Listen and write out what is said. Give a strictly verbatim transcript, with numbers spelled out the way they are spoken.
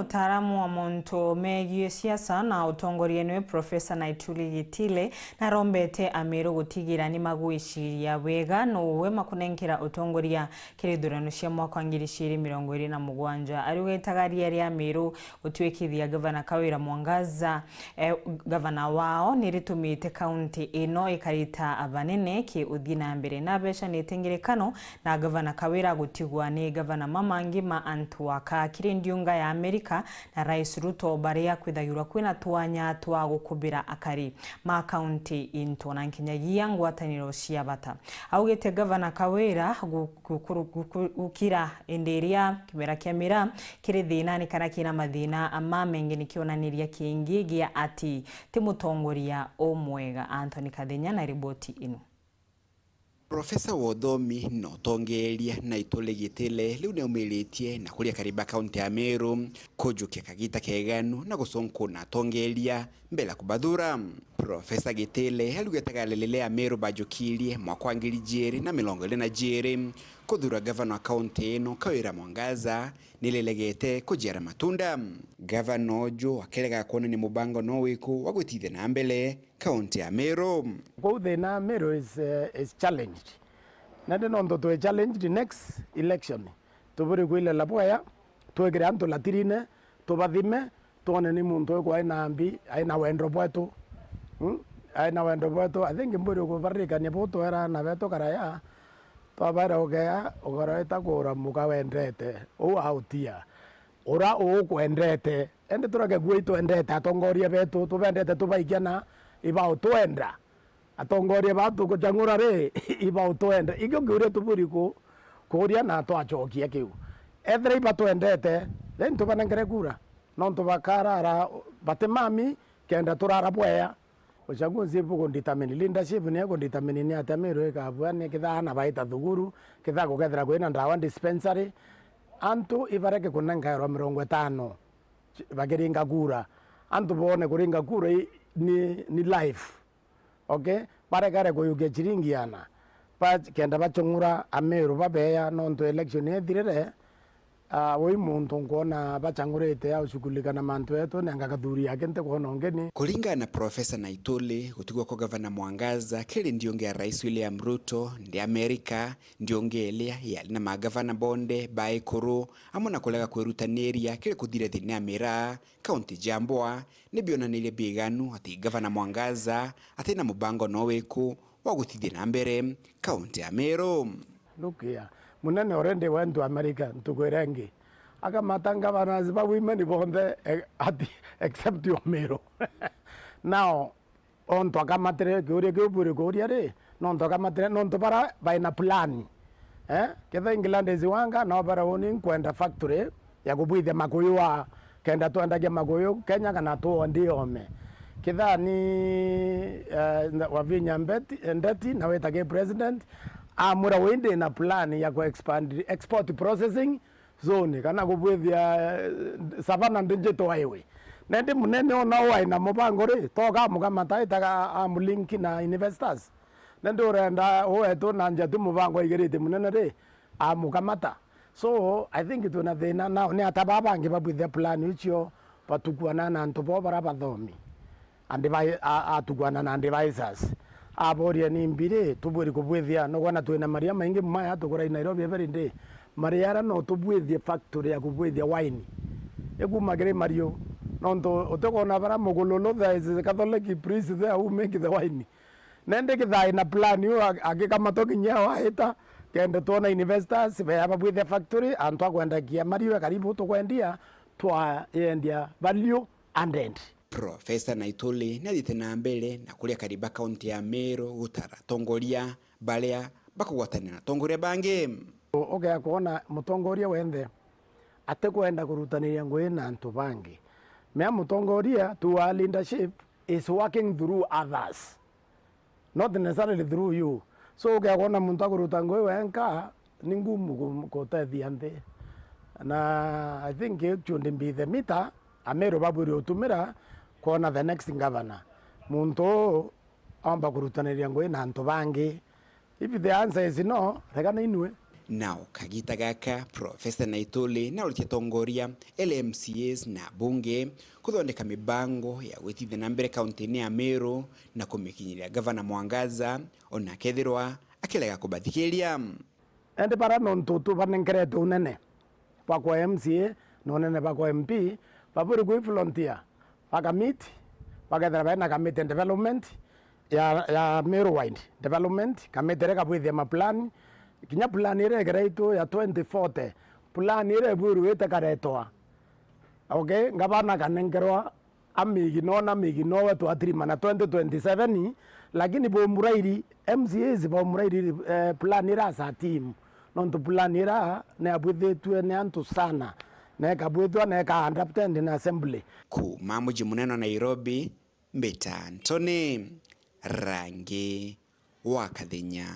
Mutaaramu wa mauntu megie siasa na utongoria niwe Profesa Naituli Gitile narombete Ameru gutigira ni magwiciria bwega no uwe makunenkera utongoria kiri ithurano cia mwaka wa ngiri igiri mirongo iri na mugwanja. Ariuga itagaria ria Ameru gutuikithia Gavana Kawira Mwangaza, eh, gavana wao, niritumite kaunti ino ikarita abanene ki uthii na mbere. Nabecanite ngerekano na Gavana Kawira gutigwa ni gavana mamangi ma antu aka kiri ndiunga ya Amerika na Rais Ruto, baria kwithagirwa kwina twanya twa gukubira akari ma kaunti into na nkinyagia ngwataniro cia bata. Augite Gavana Kawira gu-, gu-, gu-, gu-, gukira indi iria kimera kia Miraa kiri thinani kana kina mathina ma mengi ni kionaniria kingi gia ati ti mutongoria umwega. Anthony Kathenya na riboti ino. Profesa wa uthomi na utongeeria Naituli Gitile riu niaumiritie na kuria kariba kaunti ya Meru kujukia kagita keganu na gucunkuna atongeeria mbere ya kubathura. Profesa Gitile ariuga itagaria riria Ameru bajukirie mwaka wa ngiri igiri na mirongo iri na igiri kuthura gavana wa kaunti ino Kawira Mwangaza niriregete kujiara matunda. Gavana uju akirega kwonania mubango no wiku wa gwitithia na mbere kaunti ya Meru. Kuu thina Meru is, eh, is challenged. Nandi nontu twi challenged next election. Tuburi kwilela bwaya, twikire antu latirine, tubathime, twone ni muntu uku aina mbi, aina wendo bwetu. Hmm? Aina wendo bwetu. I think mburi kubaririkania bu twera aana betu karaya, twabaira ugea, ugoreta kuura muka wendete, uu autia. Ura ukwendete. Indi tureke kuua itwendete atongoria betu, tubendete tubaikia na ibautwenda. Atongoria baa tuguchang'ura ri, ibautwenda. Ikio kiuria tuburi ku-, kuuria na twachokia kiu. Ethira ibatwendete, then tubanenkere kura. Nontu bakarara batimami, kenda turara bwea. Uchaguzi bukundetermine, leadership niyo ikundetermine ni atia Meru ikabua, ni kethira aana baita thukuru, kethira gukethira kwina ndawa dispensary. Antu ibareke kunenkairwa mirongo itano bakiringa kura. Antu boone kuringa kura i-, ni, ni life. Okay? Barekare kuyukia chiringi iana. Ba-, kenda bachung'ura Ameru babeya, nontu election ithirire, ah, ui muntu nkwona bachang'urite ya gushughulika na mantu yetu, nenga kathuri yake ntikwona ungeni. Kuringana na Profesa Naituli, gutigwa kwa Gavana Mwangaza kiri ndiunga ya Rais William Ruto ndi Amerika, ndiunga iria yari na magavana bonthe ba ikuru, amwe na kurega kwirutaniria kiri kuthira thina ya miraa, kaunti ja Mboa, ni bionanirie biganu ati Gavana Mwangaza atina mubango no wiku wa gutithia na mbere kaunti ya Meru. Look here, munene already went to America ntuku iria ingi. Akamata governors ba women bonthe, eh, ati, except o Meru. Now, ontu akamatire kiuria kiu buri kuuria ri, nontu akamatire, nontu bara baina plan. Eh? Ketha England is wanga, no bara uni nkwenda factory ya kubwithia makuyu wa, kenda twendagia makuyu Kenya kana tuo ndi ome. Ketha ni, eh, Wavinya Mbeti, Ndeti, na witagi president, amwira wi ndi na plan ya ku expand export processing zone, kana kubwithia, eh, Savannah Digital Highway. Nendi munene ona uu aina mubango ri, toka amukamata itaga amulink na investors. Nendi urenda uwetu na njia ti mubango aigirite munene ri, amukamata. So, I think twina thina nao, ni ata baa bangi babwithia plan icio, batukuana na antu bo bara bathomi. Advi-, a-, atukwana na advisors. Aboria ni mbiri, tubwiri kubwithia, nukwona twina maria maingi maya tukura i Nairobi every day. Maria ara no tubwithie factory ya kubwithia wine. Ikuma kiri Mario. Nontu utikwona bara Mugululu, there is a Catholic priest there who make the wine. Nendi kithai na plan yu a-, akikamatwa kinya waita, kende twona investors, beya babwithia factory, antu akwendagia Mario e karibu tukwendia, twayendia value added. Profesa Naituli niathiite na mbere na kuria kariba kaunti ya Meru gutara atongoria baria bakugwatanira na atongoria bangi. U-, ugea kwona mutongoria wenthe atikwenda kurutaniria ngugi na antu bangi. Mea mutongoria, to our leadership, is working through others. Not necessarily through you. So, ukea kwona muntu akuruta ngugi wenka, ni ngumu ku-, kutethia nthi. Na I think it should be the meter, Ameru babwiri utumira kwona the next governor. Muntu uu omba kurutaniria ngugi na antu bangi. If the answer is no, regana inwe. Nao kagita gaka, Profesa Naituli nauritie atongoria, L M C As na abunge kuthondeka mibango ya gwitithia na mbere kaunti-ini ya Meru na kumikinyiria Gavana Mwangaza, ona akethirwa akirega kubathikiria. Indi bara nontu tubanenkerete unene bwa kwa M C A na unene bwa kwa M P, baburi kwi volunteer, bakamiti, bakethira baina kamiti ya development, ya, ya Meru Wide Development, kamiti iria ikabwithia maplan, kinya plan iria igeretwe ya twenty forty, plan iria ibwiruite karetwa. Okay, ngavana akanenkerwa amigino na migino we twatirima na twenty twenty-seven, lakini bo Murairi, M C As ba Murairi, eh, plan ira sa team, nontu plan ira ni abwithitue ni antu sana, na ikabwithwa na ika adopted ni assembly. Kuma muji munene wa Nairobi, mbita Anthony Rangi wa Kathenya.